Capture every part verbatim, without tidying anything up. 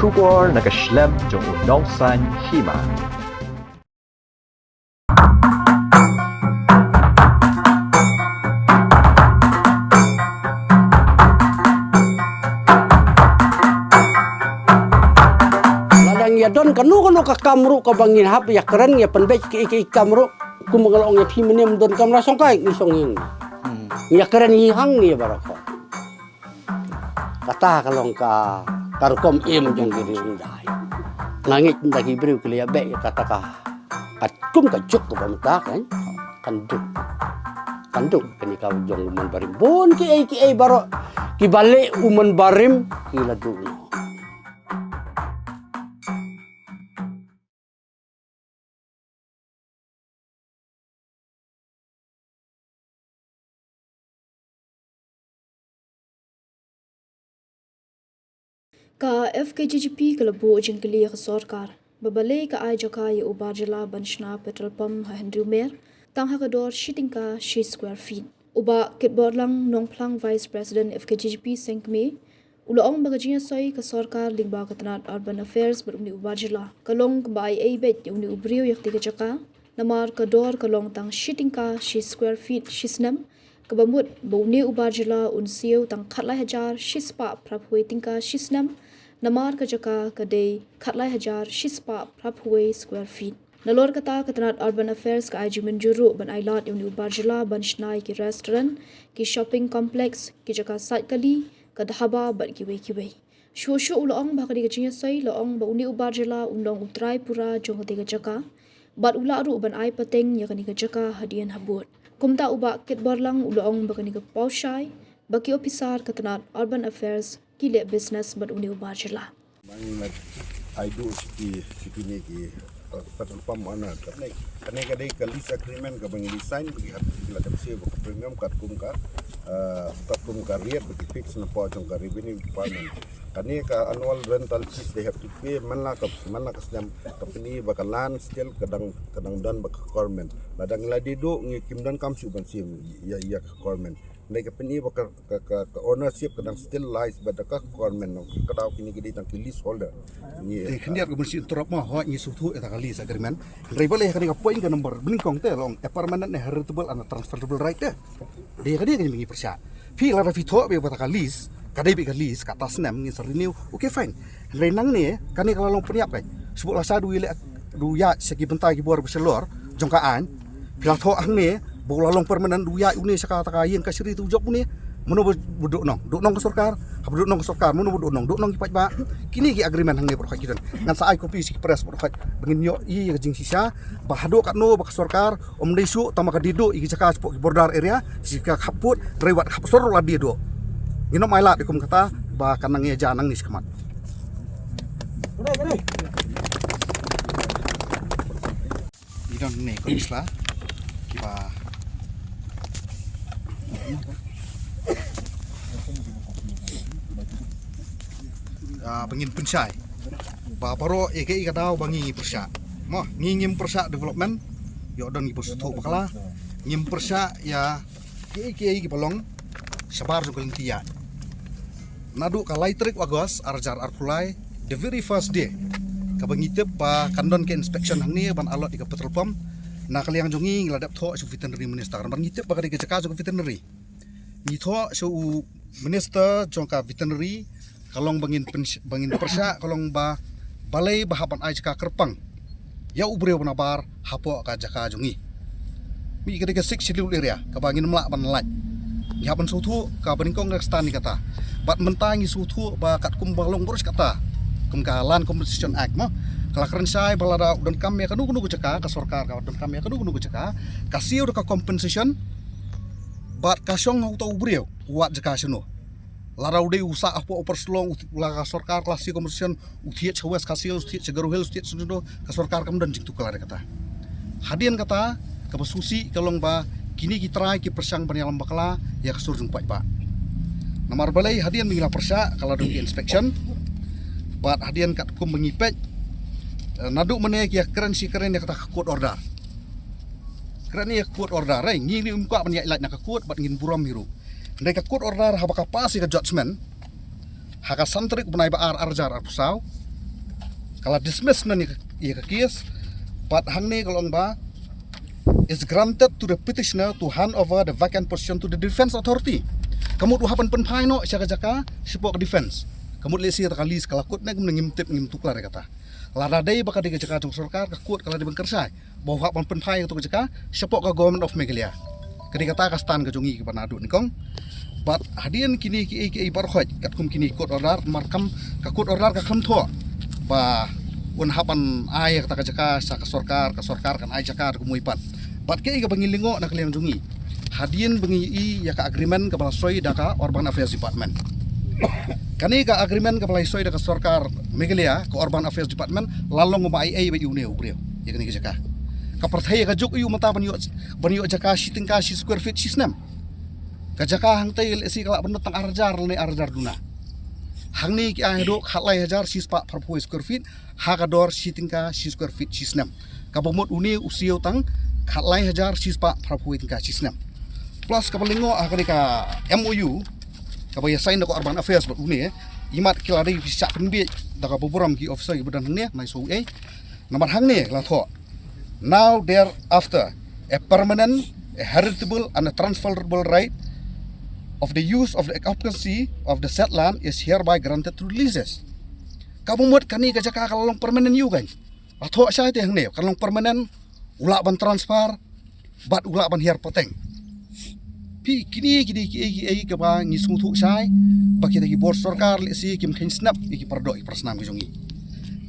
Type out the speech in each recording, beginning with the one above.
Khubor na ka shlem jong u nongsaiñ hima. Lada ngi ïa don kano kano ka kam ruh kaba ngin hap ïa kren ïa pynbeit ki, ki kam ruh, kumba nga la ong ïa phi mynne, ym don kamra shongkai ngi shong ïing. Hmm. Ngi ïa kren hi hangne baroh. Kata ka long ka, ka rukom im jong ki riewhyndai. Nga ngeit ynda ki briew ki la ïa beh ïa kata ka, ka kum ka juk kaba mynta kan, kan duk. Kan duk kane ka jong u Manbarim. Bun kiei kiei baroh kiba leh u Manbarim ki la duh noh. Ka F K G G P ka la buh jingkylli ïa ka sorkar ba balei ka ai jaka ïa u bar jylla ban shna petrol pump ha Henry Mer tang ha ka dor shi tyngka shi square feet. U Bah Kitborlang Nongphlang, Vice President F K G G P Seng Kmie, u la ong ba ka jingïasoi ka sorkar lyngba ka tnat Urban Affairs bad une u bar jylla ka long kumba ai ei beit ïa une u briew ïa katei ka jaka, namar ka dor ka long tang shi tyngka shi square feet shi snem, kaba mut ba une u bar jylla un siew tang khatlai hajar shispah phraphew tyngka shi snem, namar ka jaka ka dei khatlai hajar shispah phraphew square feet. Nalor kata, ka tnat Urban Affairs ka ai jingmynjur ruh ban ai lad ïa une u bar jylla ban shna ïa ki restaurant, ki shopping complex, ki jaka sait kali, ka dhaba bad kiwei kiwei. Shuh shuh u la ong ba ha kane ka jingïasoi la ong ba une u bar jylla un long u trai pura jong katei ka jaka bad u lah ruh ban ai pateng ïa kane ka jaka hadien habud. Kumta u Bah Kitborlang u la ong ba kane ka paw shai ba ki ophisar ka tnat Urban Affairs ki leh business bad une u bar jylla. Ba ngi la ai duh sha ki, sha kine ki, uh, petrol pump owner. Kane, kane ka dei ka lease agreement kaba ngi sign, ba ngi hap, ngi la dep siew ba ka premium katkum ka, uh, katkum ka rate ba ki fix na pdeng jong ka revenue department. Kane ka annual rental fees they have to pay man la ka, man la ka snem, ka pyni ba ka land still ka dang, ka dang don bad ka government. Lada ngi la die duh ngi kim donkam shuh ban siew ïa, ïa ka government. Hynrei ka pyni ba ka, ka, ka, ka ownership ka dang still lies bad ka government, no. Ka daw kine ki dei tang ki leaseholder. Ngi, eh, khyndiat ka ban shu interrupt mo, hooid ngi sngewthuh ïa ka lease agreement. Hynrei balei ha kane ka point ka number banyngkong te long a permanent ne heritable and transferable right te. Dei ka dei ka ngi pyrshah. Phi lada phi thoh ba ka lease, ka dei ba ka lease, kata snem ngin sa renew. Okay, fine. Hynrei nangne, kane ka la long pynïap kai. Shu la sa du ïa, du ïa sha ki bynta ki bor ba shalor jong ka aiñ. Phi la thoh hangne ba u la long permanent, du ïa une sha kata ka ïing ka shri tu jop une. Mano ba, ba duh nong, duh nong ka sorkar. Haba duh nong ka sorkar, mano ba duh nong, duh nong ki paidbah. Kine ki agreement hangne baroh ki don. Ngan sa ai copy sha ki press baroh ba ngin ïoh ïa ka jingshisha ba haduh katno ba ka sorkar ym dei shuh tang ba ka die duh ïa ki jaka shapoh ki border area, sha ka khappud, hynrei wat khap sor la die duh. Ngin ym ailad kum kata ba kan nang ïa ja nangne shakhmat. I don ne ko isla kiba, ah, ba ngin pynshai ba baroh ïa kaei ka daw ba ngi pyrshah. Mo, ngi ngim pyrshah development, ïoh don ngi pyrshah thoh bakla, ngim pyrshah ïa kiei kiei kiba long shabar jong ka lynti ïaid. Naduh ka lai tarik August ar hajar arphew lai, the very first day kaba ngi tip ba kan don ka inspection hangne ban allot ïa ka petrol pump, na ka liang jong ngi ngi la dep thoh sha u veterinary minister namar ngi tip ba ka dei ka jaka jong ka veterinary. Ngi thoh sha u minister jong ka veterinary, ka long ba ngin pynsh-, ba ngin pyrshah, ka long ba balei ba hap ban ai jaka kyrpang ïa u briew ba nabar hapoh ka jaka jong ngi. Mih ka dei ka Sixth Schedule area kaba ngin ym lah ban lait. Ngi hap ban sngewthuh kaba nyngkong ka stand ïa kata. Bad mynta ngi sngewthuh ba katkum ba long baroh shi katta kum ka Land Compensation Act mo, ka la kren shai ba lada u donkam ïa kano kano ka jaka, ka sorkar ka donkam ïa kano kano ka jaka, ka siew da ka compensation. Bad ka shong ha uta u briew u wad jaka shano. Lada u dei u sah hapoh Upper Shillong, u, la ka sorkar ka la siew compensation, u thied sha West Khasi Hills, u thied sha Garo Hills, u thied sha Nongpoh, ka sorkar kam don jingtuklar ïa kata. Hadien kata kaba sngewsih ka long ba kine ki trai ki pyrshang ban ïalam bakla ïa ka sur jong paidbah. Namar balei, hadien ba ngi la pyrshah ka la don ki inspection. Bad hadien katkum ba ngi peit, eh, naduh mynne ki ïa kren shi kren ïa kata ka court order. Kren ïa ka court order, eh, ngi ngim kwah ban ïaid lait na ka court bad ngin burom hi ruh. Hynrei ka court order haba ka pass ïa ka judgment ha ka san tarik u bnai ba ar, ar hajar arphew saw, Ka la dismiss na ïa ka, ïa ka case. Bad hangne ka long ba is granted to the petitioner to hand over the vacant position to the defence authority. Ka mut u hap ban pynphai noh sha ka jaka shapoh ka defence. Ka mut lehse kata ka lease ka la kut ne kumne, ngim tip, ngim tuklar ïa kata. Lada dei ba ka dei ka jaka jong sorkar, ka court ka la dei ban kyrshan ba u hap ban pynphai ïa kato ka jaka shapoh ka Government of Meghalaya. Ka dei kata ka stand ka jong ngi kaba naduh nyngkong. Bad hadien kine kiei kiei baroh, katkum kine court order, markam ka court order ka khlem thoh ba un hap ban ai ïa kata ka jaka sha ka sorkar, ka sorkar kan ai jaka da kumwei pat. Bad kaei kaba ngi lyngngoh na ka liang jong ngi, hadien ba ngi ïohi ïa ka agreement kaba la soi da ka Urban Affairs Department. Kane ka agreement kaba la soi da ka sorkar Meghalaya, ka Urban Affairs Department, la long ba ai ei ba ïa une u briew ïa kane ka jaka. Ka pyrthei ka juk ïa u mynta ban ïoh, ban ïoh jaka shi tyngka shi square feet shi snem. Ka jaka hangtei lehse ka lah ban lut tang ar hajar lane ar hajar duna. Hangne ki ai haduh khatlai hajar shispah phraphew square feet, ha ka dor shi tyngka shi square feet shi snem. Kaba mut une u siew tang khatlai hajar shispah phraphew tyngka shi snem. Plus kaba lyngngoh ha kane ka M O U kaba ïa sign da ka Urban Affairs bad une, imat ki la dei ki shah pynbiej da kaba burom ki officer kiba don hangne, nai shu ei. Namar hangne la thoh: Now thereafter, a permanent, a heritable and a transferable right of the use of the occupancy of the said land is hereby granted to leases. Kaba mut kane ka jaka ka long permanent ïa u, kan? La thoh shai te hangne, ka long permanent, u lah ban transfer bad u lah ban hiar pateng. Phi, kine, kine kiei kiei kaba ngi sngewthuh shai ba kita ki bor sorkar lehse kim kheiñ sngap ïa ki paradoh ki parasnam ki jong ngi.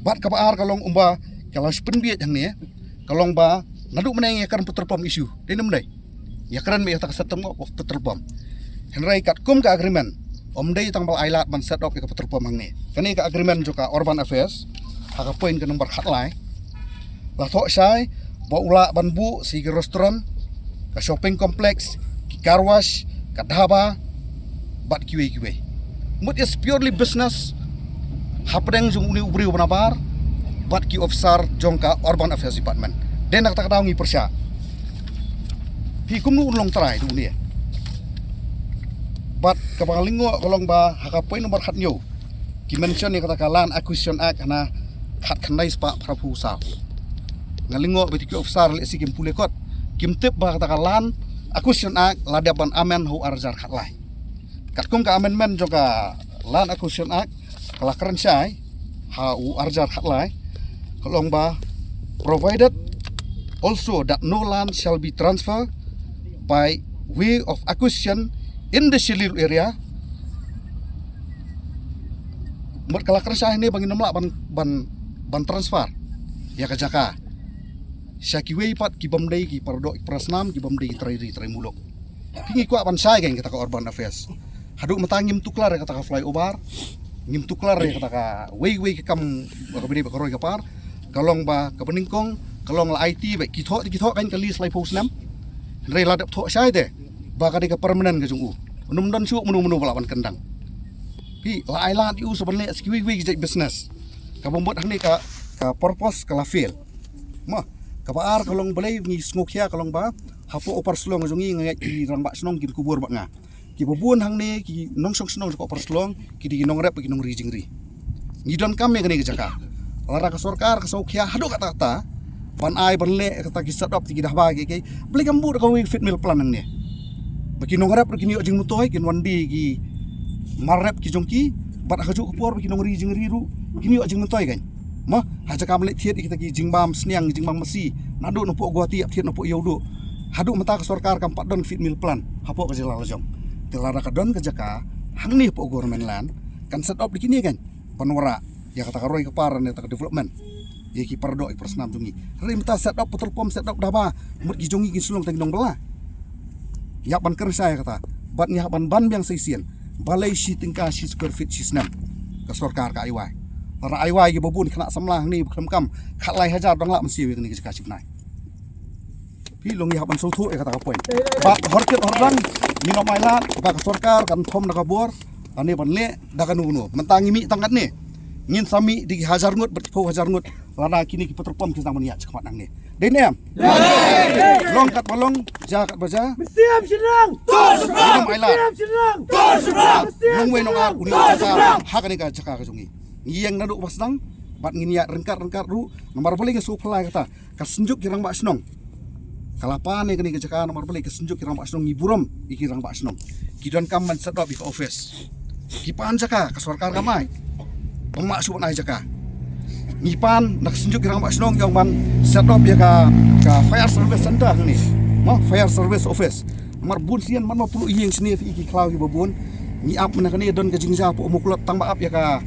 Bad kaba ar ka long kumba ka la shu pynbiej hangne, ka long ba naduh mynne ngi ïa kren petrol pump issue, dei ne ym dei? Ïa kren mynta ïa kata ka set up petrol pump. Hynrei katkum ka agreement, ym dei tang ba la ai lad ban set up ïa ka petrol pump hangne. Kane ka agreement jong ka Urban Affairs ha ka point ka number khatlai, la thoh shai ba u lah ban buh shi ki restaurant, ka shopping complex, ki car wash, ka dhaba bad kiwei kiwei. Mut is purely business hapdeng jong une u briew ba nabar bad ki officer jong ka Urban Affairs Department. Dei na kata ka daw ngi pyrshah. Phi, kumno un long trai da une? Bad kaba nga lyngngoh ka long ba ha ka point number khathynñiew ki mention ïa kata ka Land Acquisition Act hana khatkhyndai spah phraphew saw. Nga lyngngoh ba ki officer lehse kim pule kot, kim tip ba kata ka Land Acquisition Act la dep ban amend ha u ar hajar khatlai. Katkum ka amendment jong ka Land Acquisition Act ka la kren shai ha u ar hajar khatlai, ka long ba, provided also that no land shall be transferred by way of acquisition in the scheduled area. Mut ka la kren shai ne ba ngin ym lah ban, ban, ban transfer ïa ka jaka sha kiwei pat ki bym dei ki paradoh ki parasnam, ki bym dei ki trai ri trai muluk. Phi, ngi kwah ban shai kein kata ka Urban Affairs. Haduh mynta ngim tuklar ïa kata ka flyover, ngim tuklar ïa kata ka wei wei ka kam kaba dei bad ka roi ka par. Ka long ba kaba nyngkong ka long la aiti ba ki thoh, ki thoh kein ka lease laiphew snem. Hynrei la dep thoh shai te ba ka dei ka permanent ka jong u. Ym don shuh mano mano ba lah ban kyndang. Phi, la ai lad ïa u sa ban leh sa kiwei kiwei ki jait business. Kaba mut hangne ka, ka purpose ka la fail. Mo, kaba ar ka long balei ngi sngewkhia ka long ba hapoh Upper Shillong jong ngi nga ngeit ki rangbah shnong kin kubur bad nga. Kiba bun hangne ki nongshong shnong jong ka Upper Shillong ki dei ki nongrep, ki nongri jingri. Ngi donkam ïa kane ka jaka. Lada ka sorkar ka sngewkhia haduh katta katta ban ai ban leh kata ki set up ki dhaba ki, ki, balei kam buh da kawei feed mill plant hangne? Ba ki nongrep ruh kin ïoh jingmyntoi, kin wan die ki mar rep ki jong ki, bad ha kajuh ka por ba ki nongri jingri ruh kin ïoh jingmyntoi, kan? Mo, ha jaka ban leh thied ïa kita ki jingbam sniang, jingbam masi, naduh napoh Guwahati ïap thied napoh Ïewduh. Haduh mynta ka sorkar kam pat don feed mill plant hapoh ka jylla la jong. Te lada ka don ka jaka hangne hapoh government land, kan set up da kine, kan, ban wanrah ïa kata ka roi ka par ne kata ka development ïa ki paradoh ki parasnam jong ngi. Hynrei mynta set up petrol pump, set up dhaba, mut ki jong ngi kin shlong tang ki nongbylla. Ïa ban kren shai ïa kata, bad ngi hap ban ban biang sa shisien. Balei shi tyngka shi square feet shi snem? Ka sorkar ka ai wai. Lada ai wai, kiba bun khynnah samla hangne ba khlem kam, khatlai hajar dang lah ban siew ïa kane ka jaka shi bnai. Phi, long ngi hap ban sngewthuh ïa kata ka point. Bad hor kit hor dang ngin ym ailad ba ka sorkar kan thom da ka bor lane ban leh da kano kano. Mynta ngi mih tang katne, ngin sa mih da ki hajar ngut bad ki phew hajar ngut lada kine ki petrol pump ki sdang ban ïaid shakhmat nangne. Dei ne em? Long kat ba long, jia kat ba jia. Mynsiem shynrang. Ngin ym ailad. Mynsiem shynrang. Nongwei nongar un ïoh jaka ha kane ka jaka ka jong ngi. Ngi ïeng naduh ba sdang, Bad ngin ïa ryngkat ryngkat ruh, namar balei nga shu pynlait kata, ka Synjuk ki Rangbah Shnong ka la pan ïa kane ka jaka, namar balei ka Synjuk ki Rangbah Shnong ngi burom ïa ki Rangbah Shnong. Ki donkam ban set up ïa ka office. Ki pan jaka, ka sorkar kam ai. Bym lah shu ban ai jaka. Ngi pan na ka Synjuk ki Rangbah Shnong ïa ban set up ïa ka, ka fire service center hangne. Mo, fire service office. Namar bun sien man ma pulu ïing shane phi i ki khlaw kiba bun. Ngi ap mynta kane don ka jingjia hapoh Umkulat tang ba ap ïa ka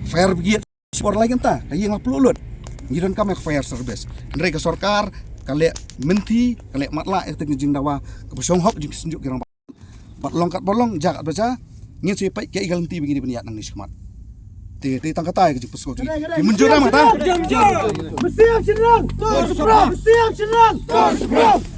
fire brigade. Shibor lai kynta ka ïing la pulu lut. Ngi donkam ïa ka fire service. Hynrei ka sorkar ka leh mynthi, ka leh matlah ïa ka jingdawa kaba shong hok jong ka Synjuk ki Rangbah. Bad long katba long, ja katba ja, ngin sa peit kaei ka lynti ba ngi dei ban ïaid nangne shakhmat. Te, te tang kata ïa ka jingpynsngew jong ngi. Te mynjur ïa kata. Mynsiem shynrang. Mynsiem shynrang.